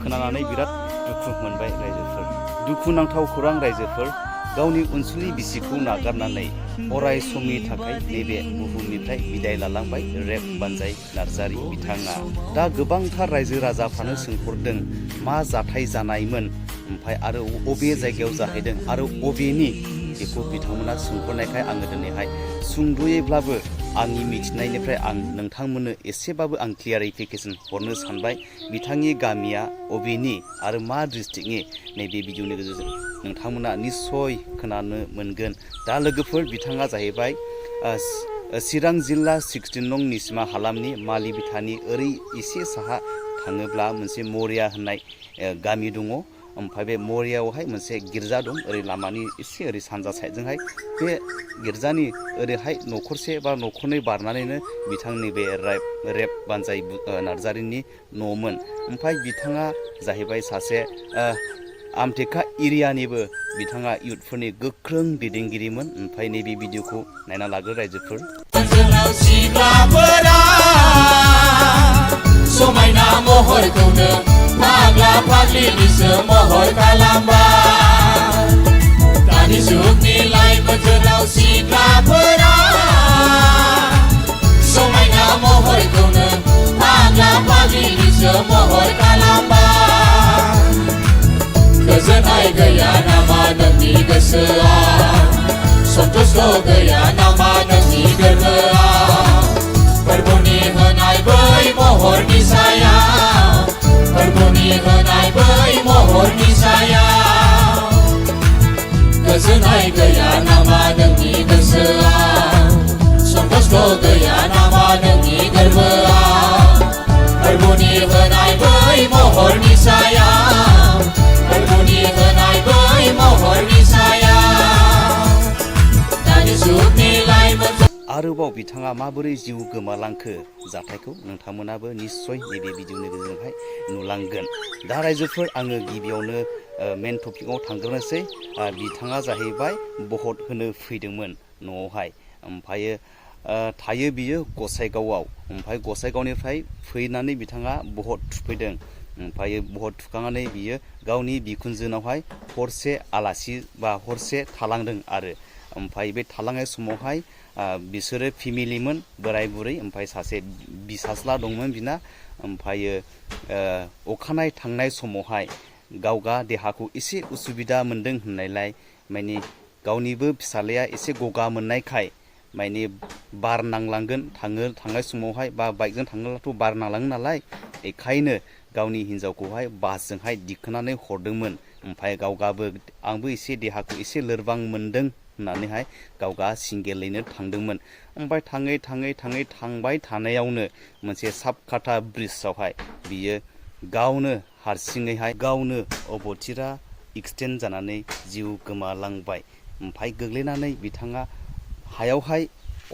खोनानानै बिराद दुखु मोनबाय रायजोफोर। दुखुनांथाव खौरां रायजोफोर, गावनि अनसुलि बिसिखौ नागारनानै अराय समनि थाखाय नैबे बुहुमनिफ्राय बिदाय लालांबाय रेप बानजाय नार्जारि बिथाङा। दा गोबांथार रायजो राजाफ्रानो सोंहरदों मा जाथाय जानायमोन, ओमफ्राय आरो अबे जायगायाव जाहैदों आरो अबेनि, बेखौ बिथांमोना सोंहरनायखाय आङो दिनैहाय सुंद'यैब्लाबो आंनि मिथिनायनिफ्राय आं नोंथांमोननो एसेबाबो आं क्लियारिफिकेसन हरनो सानबाय। बिथांनि गामिया अबेनि आरो मा डिस्ट्रिक्टनि, नैबे भिडिअनि गेजेरजों नोंथांमोना निस्सय खोनानो मोनगोन। दा लोगोफोर, बिथाङा जाहैबाय चिरां जिल्ला 16 नं निसिमा हालामनि मालिबिथानि ओरै एसे साहा थाङोब्ला मोनसे मरिया होननाय गामि दङ। ओमफ्राय बे मरियायावहाय मोनसे गिर्जा दं, ओरै लामानि एसे ओरै सानजा साइडजोंहाय। बे गिर्जानि ओरैहाय न'खरसे बा न'खरनै बारनानैनो बिथांनि बे रेप बानजाय नार्जारिनि न'मोन। ओमफ्राय बिथाङा जाहैबाय सासे आमटेका एरियानिबो बिथाङा इयुथफोरनि गोख्रों दैदेनगिरिमोन। ओमफ्राय नैबे भिडिअखौ नायना लाग्रो रायजोफोर। समायना महरखौनो फाग्ला फाग्लिनिसो महर खालामबाय। दानि जुगनि लाइमोनफोराव सिख्लाफोरा समायना महरखौनो फाग्ला फाग्लिनिसो महर खालामबाय। गोजोननाय गैया नामा नोंनि गोसोआव, सन्थुष्ट गैया नामा नोंनि गोरबोआव। फोरबोनि होनाय बै महरनि सायाव, फोरबोनि होनाय बै महरनि सायाव। गोजोननाय गैया नामा नोंनि गोसोआव, सन्थुष्ट गैया नामा नोंनि गोरबोआव। फोरबोनि होनाय बै महरनि सायाव, फोरबोनि होनाय बै महरनि सायाव। दानि जुगनि लाइमोन। आरोबाव बिथाङा माबोरै जिउ गोमालांखो जाथायखौ नोंथांमोनाबो निस्सय नैबे भिडिअनि गेजेरजोंहाय नुलांगोन। दा रायजोफोर, आङो गिबियावनो मेन टपिकआव थांग्रोनोसै। बिथाङा जाहैबाय भट होनो फैदोंमोन न'आवहाय। ओमफ्रायो थायो बियो गसाइगावआव। ओमफ्राय गसाइगावनिफ्राय फैनानै बिथाङा भट थुफैदों। ओमफ्रायो भट थुखांनानै बियो गावनि बिखुनजोनावहाय हरसे आलासि बा हरसे थालांदों आरो। ओमफ्राय बे थालांनाय समावहाय बिसोरो फेमिलिमोन, बोराय बुरै, ओमफ्राय सासे बिसाज्ला दंमोन बिना। ओमफ्रायो अखानाय थांनाय समावहाय गावगा देहाखौ एसे उसुबिदा मोनदों होननायलाय, माने गावनिबो फिसाज्लाया एसे गगा मोननायखाय माने बार नांलांगोन थांनाय समावहाय, बा बाइकजों थाङोब्लाथ' बार नांलाङो नालाय, बेखायनो गावनि हिन्जावखौहाय बासजोंहाय दिखोनानै हरदोंमोन। ओमफ्राय गावगाबो आंबो एसे देहाखौ एसे लोरबां मोनदों होननानैहाय गावगा सिंगेलैनो थांदोंमोन। ओमफ्राय थाङै थाङै थाङै थांबाय थानायावनो मोनसे साबकाटा ब्रिजआवहाय बियो गावनो हारसिङैहाय गावनो अबथिरा एक्सिडेन्ट जानानै जिउ गोमालांबाय। ओमफ्राय गोग्लैनानै बिथाङा हायावहाय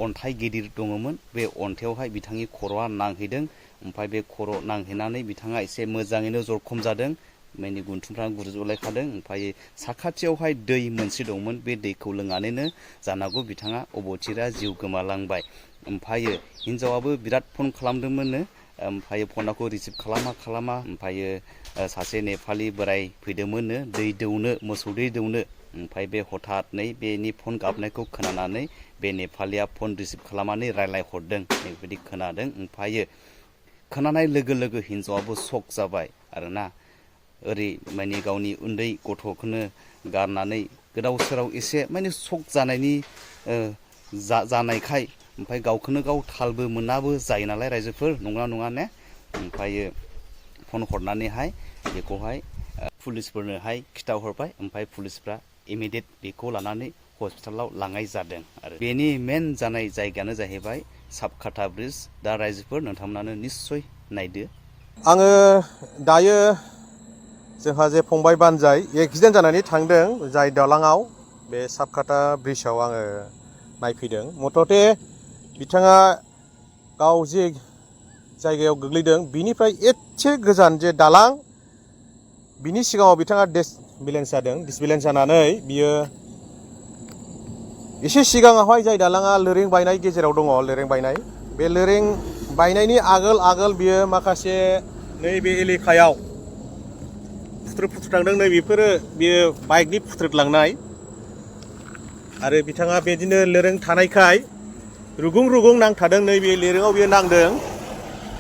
अन्थाइ गिदिर दङमोन, बे अन्थायावहाय बिथांनि खर'आ नांहैदों। ओमफ्राय बे खर' नांहैनानै बिथाङा एसे मोजाङैनो जखम जादों, माने गुन्थुंफ्रा गुरजोबलायखादों। ओमफ्राय साखाथियावहाय दै मोनसे दंमोन, बे दैखौ लोंनानैनो जानांगौ बिथाङा अबथिरा जिउ गोमालांबाय। ओमफ्रायो हिन्जावाबो बिराद फन खालामदोंमोननो, ओमफ्राय फनखौ रिसिभ खालामा। ओमफ्रायो सासे नेपालि बोराय फैदोंमोननो दै दौनो, मोसौ दै दौनो। ओमफ्राय बे हठाथनै बेनि फन गाबनायखौ खोनानानै बे नेपालिया फन रिसिभ खालामनानै रायलायहरदों, बेबायदि खोनादों। ओमफ्रायो खोनानाय लोगो लोगो हिन्जावाबो शक जाबाय आरोना। ओरै माने गावनि उन्दै गथ'खौनो गारनानै गोदाव सोराव एसे माने शक जानायनि जानायखाय, ओमफ्राय गावखौनो गाव थालबो मोनाबो जायो नालाय रायजोफोर, नंगौना नङा ने? ओमफ्रायो फन हरनानैहाय बेखौहाय पुलिसफोरनोहाय खिथाहरबाय। ओमफ्राय पुलिसफ्रा इमिडियेट बेखौ लानानै हस्पिटालाव लांनाय जादों आरो। बेनि मेन जानाय जायगायानो जाहैबाय साबकाटा ब्रिज। दा रायजोफोर, नोंथांमोनानो निस्सय नायदो। आङो दायो जोंहा जे फंबाय बानजाय एक्सिडेन्ट जानानै थांदों जाय दालाङाव, बे साबकाटा ब्रिजआव आङो नायफैदों। मथथे बिथाङा गाव जे जायगायाव गोग्लैदों बिनिफ्राय एसे गोजान जे दालां, बिनि सिगाङाव बिथाङा डिसबेलेन्स जादों। डिसबेलेन्स जानानै बियो एसे सिगाङावहाय जाय दालाङा लोरें बायनाय गेजेराव दङ, लोरें बायनाय, बे लोरें बायनायनि आगोल बियो माखासे नैबे एलेकायाव फुथ्रुद थांदों नै बेफोरो बेयो बाइकनि फुथ्रुद लांनाय आरो बिथाङा बेदिनो लोरों थानायखाय रुगुं रुगुं नांथादों नैबे लोरोङाव बियो नांदों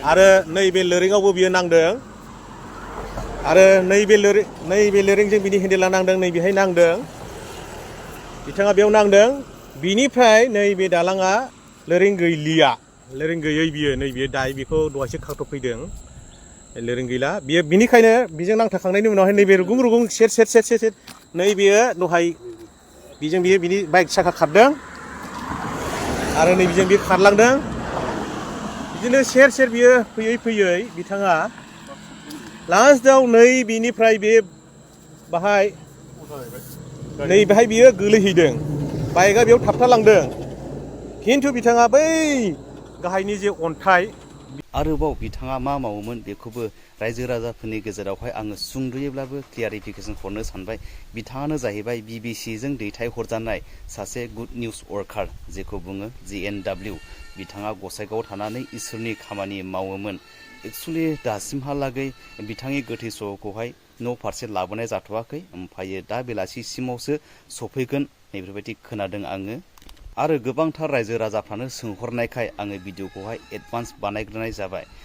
आरो नैबे लोरोङावबो बियो नांदों आरो नैबे लोरोंजों बिनि हेन्देला नांदों नैबेहाय नांदों बिथाङा बेयाव नांदों बिनिफ्राय नैबे दालाङा लोरिं गैलिया लोरिं गैयै बियो नैबे दाय बेखौ दहायसो खाथबफैदों लोरिं गैला बियो बिनिखायनो बेजों नांथाखांनायनि उनावहाय नैबे रुगुं रुगुं सेर नैबेयो दहाय बेजों बियो बिनि बाइक साखा खारदों आरो नैबेजों बियो खारलांदों बिदिनो सेर बियो फैयै बिथाङा लास्टआव नैबेनिफ्राय बे बाहाय नैबेहाय बियो गोलैहैदों बाइकआ बेयाव थाबथालांदों खिन्थु बिथाङा बै गाहायनि जे अन्थाइ आरोबाव बिथाङा मा मावोमोन बेखौबो रायजो राजाफोरनि गेजेरावहाय आङो सुंद'यैब्लाबो क्लियारिफिकेसन हरनो सानबाय बिथाङानो जाहैबाय BBC जों दैथायहरजानाय सासे गुड निउस वर्कार जेखौ बुङो GNW बिथाङा गसाइगावआव थानानै इसोरनि खामानि मावोमोन एक्सुवेलि दासिमहालागै बिथांनि गोथै सहखौहाय न' फारसे लाबोनाय जाथ'वाखै ओमफ्रायो दा बेलासिसिमावसो सफैगोन बेफोरबायदि खोनादों आङो आरो गोबांथार रायजो राजाफ्रानो सोंहरनायखाय आङो भिडिअखौहाय एडभान्स बानायग्रोनाय जाबाय